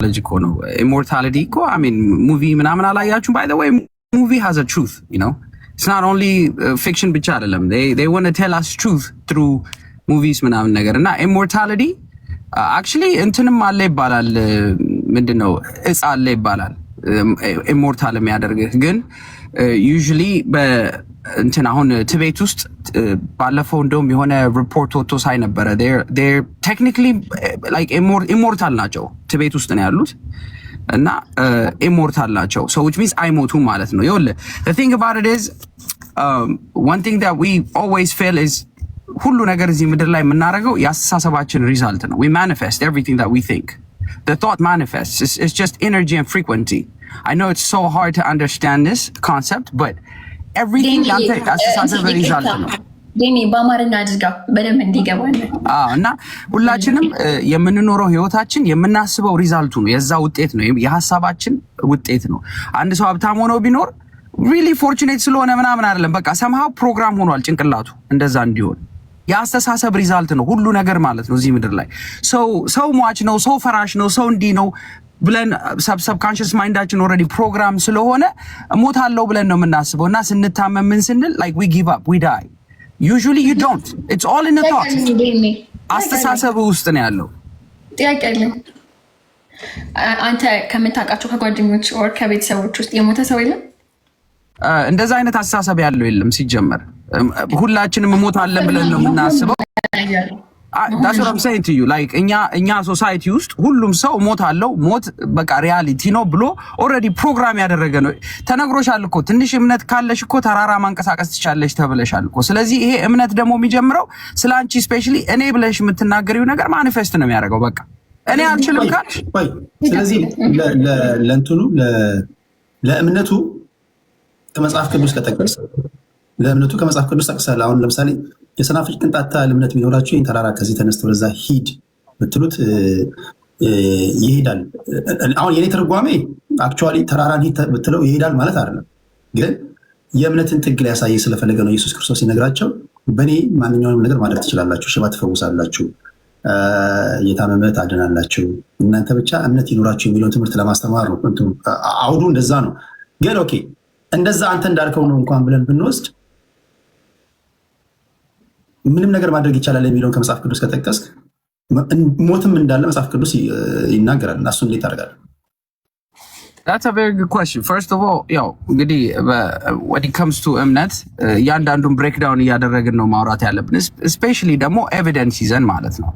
Knowledge እኮ ነው። Immortality እኮ፣ I mean፣ movie ምናምን አላያችሁም? By the way, movie has a truth. It's not only fiction ብቻ አይደለም። They want to tell us truth through movies ምናምን ነገር። እና immortality actually እንትንም አለ ይባላል። ምንድን ነው፣ እጽ አለ ይባላል immortal የሚያደርግህ። ግን usually እንትን አሁን ቲቤት ውስጥ ባለፈው እንደውም የሆነ ሪፖርት ወጥቶ ሳይ ነበረ። Technically immortal ናቸው። ቲቤት ውስጥ ነው ያሉት እና immortal ናቸው። So which means አይሞቱም ማለት ነው። ይኸውልህ፣ the thing about it is, one thing that we always fail is ሁሉ ነገር እዚህ ምድር ላይ የምናደርገው የአስተሳሰባችን result ነው። We manifest everything that we think. The thought manifests. It's just energy and frequency. I know it's so hard to understand this concept, but everything ያንተ አስተሳሰብ result ነው። ዴኒ፣ በአማርኛ አድርጋው በደንብ እንዲገባን። አዎ፣ እና ሁላችንም የምንኖረው ህይወታችን የምናስበው result ኡ ነው፣ የዛ ውጤት ነው፣ የሀሳባችን ውጤት ነው። አንድ ሰው ሀብታም ሆኖ ቢኖር really fortunate ስለሆነ ምናምን አይደለም። በቃ somehow ፕሮግራም ሆኗል ጭንቅላቱ እንደዛ እንዲሆን። የአስተሳሰብ result ነው ሁሉ ነገር ማለት ነው። እዚህ ምድር ላይ ሰው ሰው ሟች ነው፣ ሰው ፈራሽ ነው፣ ሰው እንዲህ ነው ብለን subconscious mind ኣችን already program ስለሆነ እሞታለሁ ብለን ነው የምናስበው። እና ስንታመም ምን ስንል like we give up, we die. Usually you don't. It's all in thought፣ አስተሳሰብ ውስጥ ነው ያለው። ጥያቄ አለኝ። አንተ ከምታውቃቸው ከጓደኞች or ከቤተሰቦች ውስጥ የሞተ ሰው የለም? እንደዛ አይነት አስተሳሰብ ያለው የለም። ሲጀመር ሁላችንም እሞታለን ብለን ነው የምናስበው። That's what I'm saying to you. Like እኛ society ውስጥ ሁሉም ሰው ሞት አለው፣ ሞት በቃ reality ነው ብሎ already program ያደረገ ነው። ተነግሮሻል እኮ፣ ትንሽ እምነት ካለሽ እኮ ተራራ ማንቀሳቀስ ትችያለሽ ተብለሻል እኮ። ስለዚህ ይሄ እምነት ደግሞ የሚጀምረው ስለ አንቺ፣ especially እኔ ብለሽ የምትናገሪው ነገር manifest ነው የሚያደርገው። በቃ እኔ አልችልም ካልሽ ስለዚህ ለእንትኑ ለእምነቱ ከመጽሐፍ ቅዱስ ከጠቀስ፣ ለእምነቱ ከመጽሐፍ ቅዱስ ጠቅሰሃል። አሁን ለምሳሌ የሰናፍጭ ቅንጣት ታህል እምነት ቢኖራችሁ ይህን ተራራ ከዚህ ተነስተ ወደዛ ሂድ ብትሉት ይሄዳል። አሁን የኔ ትርጓሜ actually ተራራን ሂድ ብትለው ይሄዳል ማለት አይደለም፣ ግን የእምነትን ጥግ ሊያሳይ ስለፈለገ ነው። ኢየሱስ ክርስቶስ ሲነግራቸው በእኔ ማንኛውንም ነገር ማድረግ ትችላላችሁ፣ ሽባ ትፈውሳላችሁ፣ የታመመ ታድናላችሁ፣ እናንተ ብቻ እምነት ይኑራችሁ የሚለውን ትምህርት ለማስተማር ነው። አውዱ እንደዛ ነው። ግን okay፣ እንደዛ አንተ እንዳልከው ነው እንኳን ብለን ብንወስድ ምንም ነገር ማድረግ ይቻላል የሚለውን ከመጽሐፍ ቅዱስ ከጠቀስክ ሞትም እንዳለ መጽሐፍ ቅዱስ ይናገራል፣ እና እሱ እንዴት ታደርጋለህ? That's a very good question. First of all, ያው እንግዲህ when it comes to እምነት እያንዳንዱን breakdown እያደረግን ነው ማውራት ያለብን፣ especially ደግሞ evidence ይዘን ማለት ነው።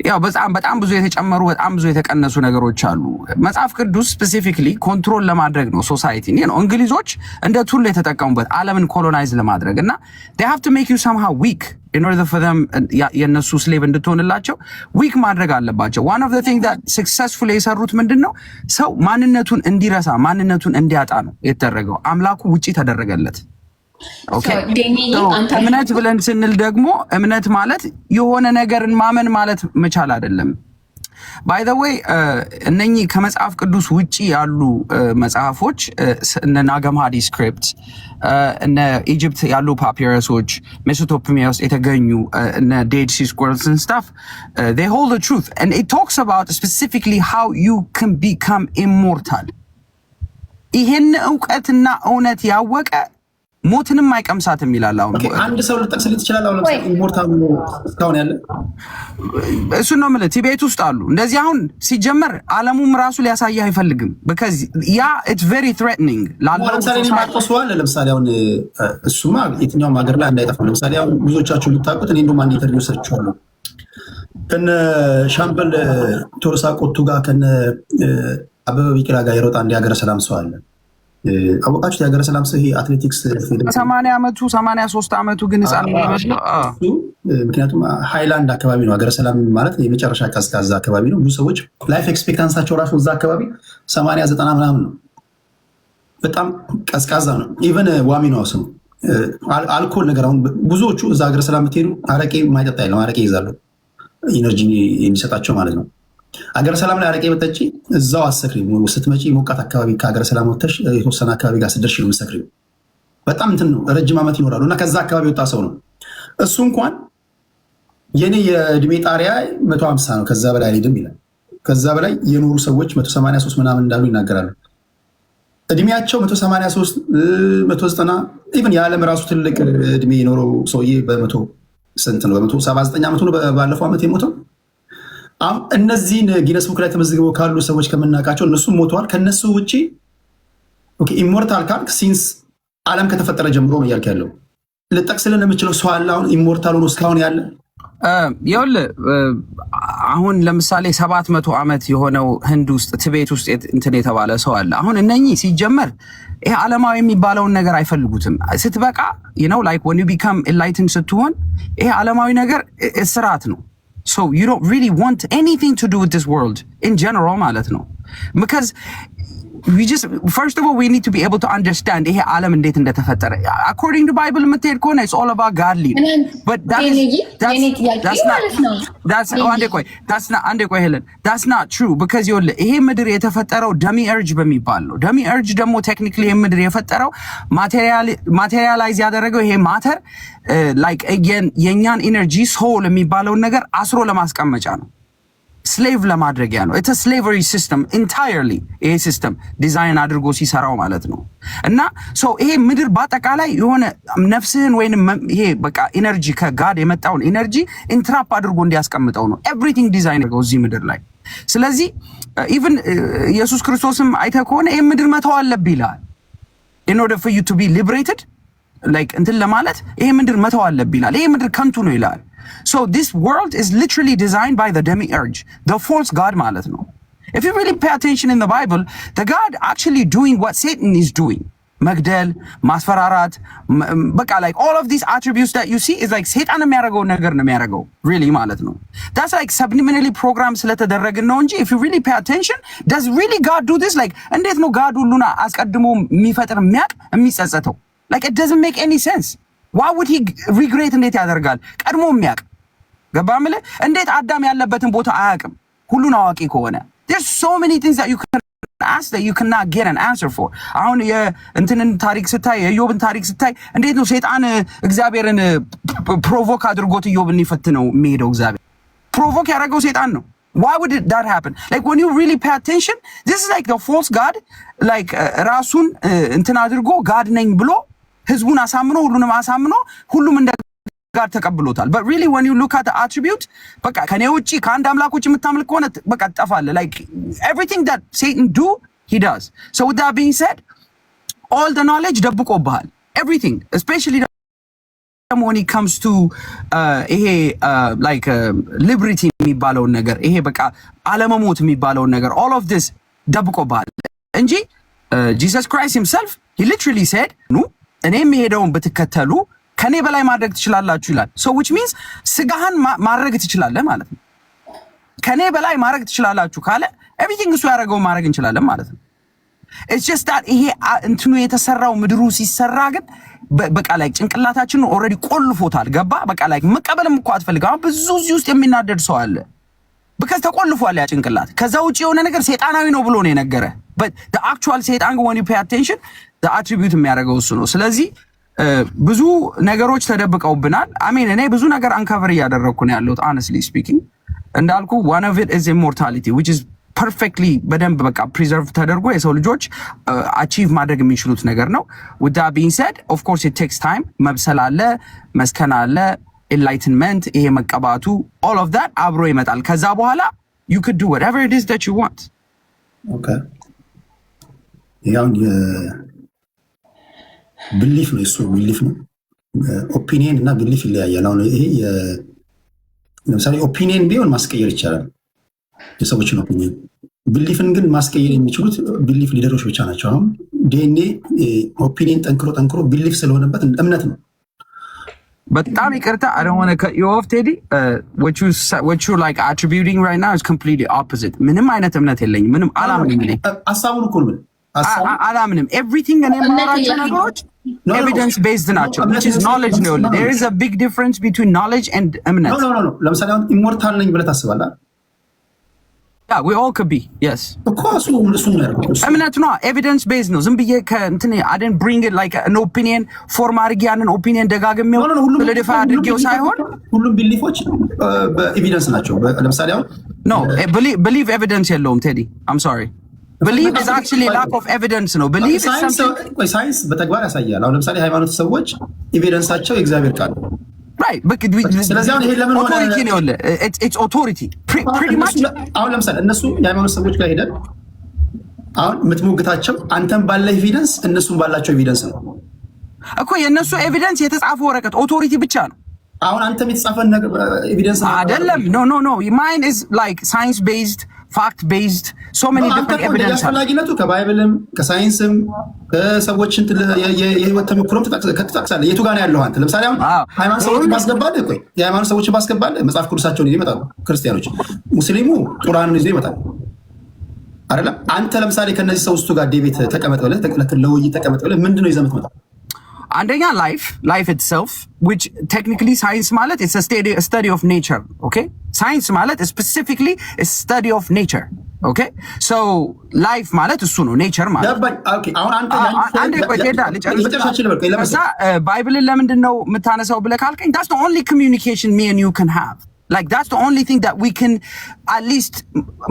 ያው በጣም በጣም ብዙ የተጨመሩ፣ በጣም ብዙ የተቀነሱ ነገሮች አሉ። መጽሐፍ ቅዱስ specifically control ለማድረግ ነው society ነው። እንግሊዞች እንደ tool የተጠቀሙበት ዓለምን colonize ለማድረግ። እና they have to make you somehow weak in order for them የእነሱ slave እንድትሆንላቸው weak ማድረግ አለባቸው። One of the thing that successfully የሰሩት ምንድን ነው? ሰው ማንነቱን እንዲረሳ፣ ማንነቱን እንዲያጣ ነው የተደረገው። አምላኩ ውጪ ተደረገለት። እምነት ብለን ስንል ደግሞ እምነት ማለት የሆነ ነገርን ማመን ማለት መቻል አይደለም። By the way፣ እነኚህ ከመጽሐፍ ቅዱስ ውጪ ያሉ መጽሐፎች፣ እነ ናግ ሃማዲ script፣ እነ Egypt ያሉ ፓፒረሶች፣ ሜሶፖታሚያ ውስጥ የተገኙ እነ Dead Sea Scrolls and stuff, they hold the truth and it talks about specifically how you can become immortal። ይሄን እውቀትና እውነት ያወቀ ሞትንም አይቀምሳትም ይላል። አሁን አንድ ሰው ልጠቅስልኝ ትችላለህ? አሁን ለምሳሌ immortal እስካሁን ያለ? እሱን ነው የምልህ። ቲቤት ውስጥ አሉ እንደዚህ። አሁን ሲጀመር ዓለሙም ራሱ ሊያሳይህ አይፈልግም። Because yeah, it's very threatening ላለው። ለምሳሌ ማርቆስ አለ። ለምሳሌ አሁን እሱማ የትኛውም ሀገር ላይ እንዳይጠፋ። ለምሳሌ አሁን ብዙዎቻችሁ የምታውቁት፣ እኔ እንደውም አንድ interview ሰርቼዋለሁ ከነ ሻምበል ቶሎሳ ቆቱ ጋር፣ ከነ አበበ ቢቂላ ጋር የሮጠ አንድ የሀገረ ሰላም ሰው አለ። አወቃችሁት? የሀገረ ሰላም ሰው፣ ይሄ አትሌቲክስ። 80 ዓመቱ፣ 83 ዓመቱ ግን ህፃን የሚመስለው። ምክንያቱም ሃይላንድ አካባቢ ነው። ሀገረ ሰላም ማለት የመጨረሻ ቀዝቃዛ አካባቢ ነው። ብዙ ሰዎች life expectancy ኣቸው ራሱ እዛ አካባቢ 80፣ 90 ምናምን ነው። በጣም ቀዝቃዛ ነው። Even ዋሚ ነው ስሙ። አልኮል ነገር አሁን ብዙዎቹ እዛ ሀገረ ሰላም የምትሄዱ አረቄ የማይጠጣ የለም። አረቄ ይዛሉ፣ energy የሚሰጣቸው ማለት ነው። አገረ ሰላም ላይ አረቄ ብትጠጪ እዛው አሰክሪ። ስትመጪ ሞቃት አካባቢ ከሀገረ ሰላም ወጥተሽ የተወሰነ አካባቢ ጋር ስትደርሺ ነው የምትሰክሪው። በጣም እንትን ነው፣ ረጅም ዓመት ይኖራሉ እና ከዛ አካባቢ የወጣ ሰው ነው። እሱ እንኳን የኔ የእድሜ ጣሪያ 150 ነው፣ ከዛ በላይ አልሄድም ይላል። ከዛ በላይ የኖሩ ሰዎች 183 ምናምን እንዳሉ ይናገራሉ። እድሜያቸው 183፣ 190፣ even የዓለም ራሱ ትልቅ እድሜ የኖረው ሰውዬ በመቶ ስንት ነው? በ179 ዓመቱ ነው ባለፈው ዓመት የሞተው። አሁን እነዚህን Guinness Book ላይ ተመዝግበው ካሉ ሰዎች ከምናውቃቸው እነሱም ሞተዋል። ከነሱ ውጭ immortal ካልክ since ዓለም ከተፈጠረ ጀምሮ ነው እያልክ ያለው። ልጠቅስልን የምችለው ሰው አለ አሁን immortal ሆኖ እስካሁን ያለ? ይኸውልህ፣ አሁን ለምሳሌ 700 ዓመት የሆነው ህንድ ውስጥ ቲቤት ውስጥ እንትን የተባለ ሰው አለ። አሁን እነኚህ ሲጀመር ይሄ ዓለማዊ የሚባለውን ነገር አይፈልጉትም። ስትበቃ like when you become enlightened ስትሆን ይሄ ዓለማዊ ነገር እስራት ነው። So you don't really want anything to do with this world in general ማለት ነው። Because we just, first of all, we need to be able to understand ይሄ ዓለም እንዴት እንደተፈጠረ። According to Bible የምትሄድ ከሆነ it's all about godly, but that is that's not that's አንዴ ቆይ፣ that's not፣ አንዴ ቆይ ሄለን፣ that's not true because ይኸውልህ ይሄ ምድር የተፈጠረው demiurge በሚባል ነው። Demiurge ደግሞ technically ይሄ ምድር የፈጠረው፣ materialize ያደረገው ይሄ matter like የእኛን energy soul የሚባለውን ነገር አስሮ ለማስቀመጫ ነው፣ slave ለማድረጊያ ነው። It's slavery system entirely ይሄ system design አድርጎ ሲሰራው ማለት ነው። እና so ይሄ ምድር በአጠቃላይ የሆነ ነፍስህን ወይንም ይሄ በቃ energy ከ God የመጣውን energy entrap አድርጎ እንዲያስቀምጠው ነው everything design አድርገው እዚህ ምድር ላይ። ስለዚህ even ኢየሱስ ክርስቶስም አይተህ ከሆነ ይሄ ምድር መተው አለብህ ይልሃል። In order for you to be liberated like እንትን ለማለት ይሄ ምድር መተው አለብህ ይላል። ይሄ ምድር ከንቱ ነው ይላል። So this world is literally designed by the demiurge, the false god ማለት ነው። If you really pay attention in the Bible, the God actually doing what Satan is doing. መግደል፣ ማስፈራራት፣ በቃ like all of these attributes that you see is like ሰይጣን የሚያደርገውን ነገር ነው የሚያደርገው really ማለት ነው። That's like subliminally program ስለተደረግን ነው እንጂ if you really pay attention, does really God do this? Like እንዴት ነው God ሁሉን አስቀድሞ የሚፈጥር፣ የሚያውቅ የሚጸጸተው? Like it doesn't make any sense. Why would he regret? እንዴት ያደርጋል? ቀድሞ የሚያውቅ፣ ገባ የምልህ፣ እንዴት አዳም ያለበትን ቦታ አያውቅም? ሁሉን አዋቂ ከሆነ there's so many things that you can ask that you cannot get an answer for። አሁን የእንትንን ታሪክ ስታይ፣ የኢዮብን ታሪክ ስታይ እንዴት ነው ሰይጣን እግዚአብሔርን provoke አድርጎት ኢዮብን ሊፈትነው የሚሄደው? እግዚአብሔር provoke ያደረገው ሰይጣን ነው። Why would that happen? Like when you really pay attention, this is like the false god like ራሱን እንትን አድርጎ God ነኝ ብሎ ህዝቡን አሳምኖ፣ ሁሉንም አሳምኖ፣ ሁሉም እንደ God ተቀብሎታል። But really when you look at the attribute በቃ ከኔ ውጪ፣ ከአንድ አምላክ ውጪ የምታመልክ ከሆነ በቃ ትጠፋለህ። Like everything that Satan do, he does. So with that being said, all the knowledge ደብቆብሃል። Everything, especially ደግሞ when it comes to ይሄ like liberty የሚባለውን ነገር፣ ይሄ በቃ አለመሞት የሚባለውን ነገር፣ all of this ደብቆብሃል እንጂ Jesus Christ himself, he literally said ኑ እኔ የምሄደውን ብትከተሉ ከኔ በላይ ማድረግ ትችላላችሁ ይላል። So which means ስጋህን ማድረግ ትችላለህ ማለት ነው። ከኔ በላይ ማድረግ ትችላላችሁ ካለ everything እሱ ያደረገውን ማድረግ እንችላለን ማለት ነው። It's just that ይሄ እንትኑ የተሰራው ምድሩ ሲሰራ ግን በቃ like ጭንቅላታችንን already ቆልፎታል። ገባ? በቃ like መቀበልም እኮ አትፈልግም። አሁን ብዙ እዚህ ውስጥ የሚናደድ ሰው አለ። Because ተቆልፏል ያ ጭንቅላት። ከዛ ውጭ የሆነ ነገር ሴጣናዊ ነው ብሎ ነው የነገረ። But the actual ሴጣን ግን when you pay attention, the attribute የሚያደርገው እሱ ነው። ስለዚህ ብዙ ነገሮች ተደብቀውብናል። I mean እኔ ብዙ ነገር uncover እያደረግኩ ነው ያለሁት honestly speaking። እንዳልኩ one of it is immortality, which is perfectly በደንብ በቃ preserve ተደርጎ የሰው ልጆች achieve ማድረግ የሚችሉት ነገር ነው። With that being said, of course it takes time። መብሰል አለ፣ መስከን አለ፣ enlightenment ይሄ መቀባቱ all of that አብሮ ይመጣል። ከዛ በኋላ you could do whatever it is that you want። Okay፣ ይሄ አሁን belief ነው፣ የሱ belief ነው። Opinion እና belief ይለያያል። አሁን ይሄ ለምሳሌ opinion ቢሆን ማስቀየር ይቻላል፣ የሰዎችን opinion። Belief ን ግን ማስቀየር የሚችሉት belief leader ኦች ብቻ ናቸው። አሁን ዲኤንኤ opinion ጠንክሮ ጠንክሮ belief ስለሆነበት እምነት ነው። በጣም ይቅርታ፣ I don't want to cut you off, Teddy. What you like attributing right now is completely opposite። ምንም አይነት እምነት የለኝም። ምንም አላምንም። እኔ ሀሳቡን እኮ ነው የምልህ። አላምንም። Everything እኔ የማወራቸው ነገሮች evidence based ናቸው, which is knowledge ነው። There is a big difference between knowledge and እምነት። No፣ ለምሳሌ አሁን immortal ነኝ ብለህ ታስባለህ? Yeah, we all could be, yes። እኮ እሱ ነው ያልኩት። እምነት ነው፣ evidence based ነው። ዝም ብዬ ከእንትን I didn't bring it like an opinion form አድርጌ ያንን opinion ደጋግሜው solidify አድርጌው ሳይሆን ሁሉም belief ኦች በ evidence ናቸው። ለምሳሌ አሁን No, belief evidence የለውም ቴዲ። I'm sorry, belief is actually lack of evidence ነው። Belief is something ሳይንስ በተግባር ያሳያል። አሁን ለምሳሌ ሃይማኖት ሰዎች evidence ኣቸው የእግዚአብሔር ቃል ነው። Right. ስለዚህ አሁን ይሄ ለምን ሆነ? Authority ነው። It's authority pretty much. አሁን ለምሳሌ እነሱ የሃይማኖት ሰዎች ጋር ሄደን አሁን የምትሞግታቸው አንተም ባለ evidence እነሱም ባላቸው evidence ነው። እኮ የእነሱ evidence የተጻፈ ወረቀት authority ብቻ ነው። አሁን አንተም የተጻፈ evidence አይደለም። No, mine is like science based, fact based, so many different evidence። አስፈላጊነቱ ከ Bible ም ከሳይንስም ከሰዎች የህይወት ተሞክሮም ትጠቅሳለህ። የቱ ጋር ነው ያለው? አንተ ለምሳሌ አሁን ሃይማኖት ሰዎችን ባስገባልህ፣ ቆይ፣ የሃይማኖት ሰዎችን ባስገባልህ መጽሐፍ ቅዱሳቸውን ይዘው ይመጣሉ ክርስቲያኖች። ሙስሊሙ ቁርአንን ይዞ ይመጣል አይደለም? አንተ ለምሳሌ ከነዚህ ሰዎቹ ጋር debate ተቀመጥ ብለህ፣ ለውይይት ተቀመጥ ብለህ ምንድን ነው ይዘህ የምትመጣው? አንደኛ life itself, which technically science ማለት it's study of nature, okay? Science ማለት specifically study of nature, okay? So life ማለት እሱ ነው፣ nature ማለት። ገባኝ። Okay፣ አሁን አንተ አንዴ ቆይ ቴዳ ልጨርስ። የመጨረሻችን ልበል። ቆይ ከዛ Bible ን ለምንድን ነው የምታነሳው ብለህ ካልከኝ that's the only communication me and you can have. Like, that's the only thing that we can at least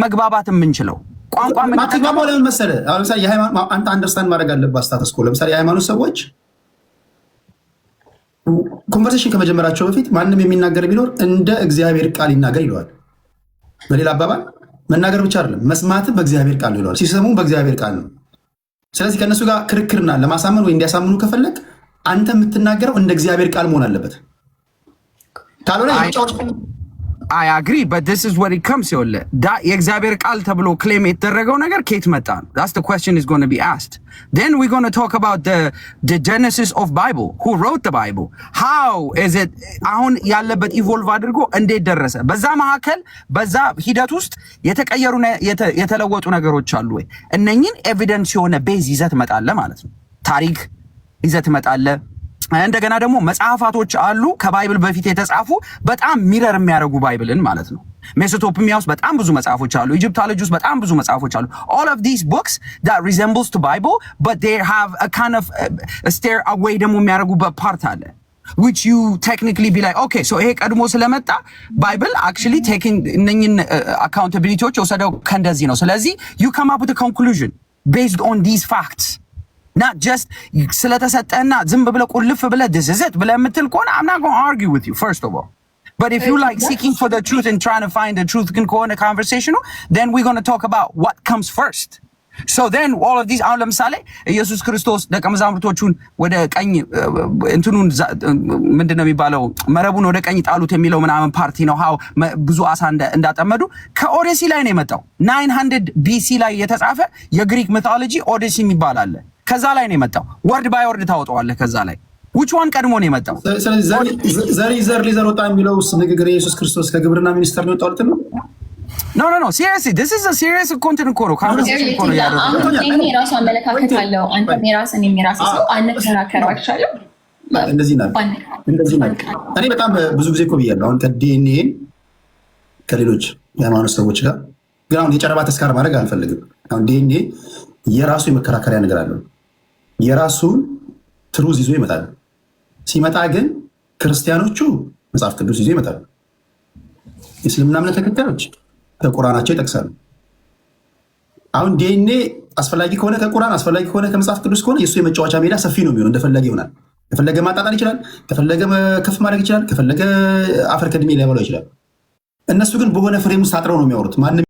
መግባባት የምንችለው ቋንቋ። ማትግባባው ለምን መሰለህ? አሁን ለምሳሌ የሃይማኖት አንተ understand ማድረግ አለብህ status quo። ለምሳሌ የሃይማኖት ሰዎች conversation ከመጀመራቸው በፊት ማንም የሚናገር ቢኖር እንደ እግዚአብሔር ቃል ይናገር ይለዋል። በሌላ አባባል መናገር ብቻ አይደለም፣ መስማትም በእግዚአብሔር ቃል ነው ይለዋል። ሲሰሙም በእግዚአብሔር ቃል ነው። ስለዚህ ከእነሱ ጋር ክርክርና ለማሳመን ወይ እንዲያሳምኑ ከፈለግ አንተ የምትናገረው እንደ እግዚአብሔር ቃል መሆን አለበት። ካልሆነ I agree, but this is where it comes. ይኸውልህ የእግዚአብሔር ቃል ተብሎ claim የተደረገው ነገር ከየት መጣ ነው። That's the question is going to be asked. Then we're going to talk about the genesis of Bible. Who wrote the Bible? How is it አሁን ያለበት evolve አድርጎ እንዴት ደረሰ? በዛ መካከል በዛ ሂደት ውስጥ የተቀየሩ የተለወጡ ነገሮች አሉ ወይ? እነኝን evidence የሆነ base ይዘህ ትመጣለህ ማለት ነው። ታሪክ ይዘህ ትመጣለህ። እንደገና ደግሞ መጽሐፋቶች አሉ ከ Bible በፊት የተጻፉ በጣም mirror የሚያደርጉ Bible ን ማለት ነው። ሜሶፖታሚያ ውስጥ በጣም ብዙ መጽሐፎች አሉ። Egyptology ውስጥ በጣም ብዙ መጽሐፎች አሉ። All of these books that resembles to Bible, but they have a kind of steer away ደግሞ የሚያደርጉበት part አለ, which you technically be like, okay, so ይሄ ቀድሞ ስለመጣ Bible actually taking እነኝን accountability ዎች የወሰደው ከእንደዚህ ነው። ስለዚህ you come up with a conclusion based on these facts, not just ስለተሰጠህና ዝም ብለህ ቁልፍ ብለህ this is it ብለህ የምትል ከሆነ I'm not going to argue with you, first of all. But if you like seeking for the truth and trying to find the truth ግን ከሆነ conversation, then we're going to talk about what comes first. So then all of these አሁን ለምሳሌ ኢየሱስ ክርስቶስ ደቀ መዛሙርቶቹን ወደ ቀኝ እንትኑን ምንድን ነው የሚባለው መረቡን ወደ ቀኝ ጣሉት የሚለው ምናምን ፓርቲ ነው how ብዙ አሳ እንዳጠመዱ ከ Odyssey ላይ ነው የመጣው። 900 BC ላይ የተጻፈ የግሪክ mythology Odyssey የሚባል አለ። ከዛ ላይ ነው የመጣው። Word by word ታወጣዋለህ ከዛ ላይ። Which one ቀድሞ ነው የመጣው? ስለዚህ ዘሪ ዘር ሊዘር ወጣ የሚለው ንግግር የኢየሱስ ክርስቶስ ከግብርና ሚኒስቴር ነው የወጣው ልትል ነው? No, seriously, this is a serious content እኮ ነው፣ conversation እኮ ነው ያደረገው። አሁን እኔ የራሱ አመለካከት አለው፣ አንተም የራስህ እኔም የራሴ ሰው አንከራከር አይሻልም? እንደዚህ ናት፣ እንደዚህ ናት። እኔ በጣም ብዙ ጊዜ እኮ ብያለሁ። አሁን ከዲኤንኤን ከሌሎች የሃይማኖት ሰዎች ጋር ግን አሁን የጨረባ ተስካር ማድረግ አልፈልግም። አሁን ዲኤንኤ የራሱ የመከራከሪያ ነገር አለው። የራሱን truth ይዞ ይመጣል። ሲመጣ ግን ክርስቲያኖቹ መጽሐፍ ቅዱስ ይዞ ይመጣሉ። የእስልምና እምነት ተከታዮች ከቁርአናቸው ይጠቅሳሉ። አሁን ዲኤንኤ አስፈላጊ ከሆነ ከቁርአን፣ አስፈላጊ ከሆነ ከመጽሐፍ ቅዱስ ከሆነ የእሱ የመጫወቻ ሜዳ ሰፊ ነው የሚሆነው። እንደፈለገ ይሆናል። ከፈለገ ማጣጣል ይችላል። ከፈለገ ከፍ ማድረግ ይችላል። ከፈለገ አፈር ከድሜ ሊያበላው ይችላል። እነሱ ግን በሆነ frame ውስጥ አጥረው ነው የሚያወሩት። ማንም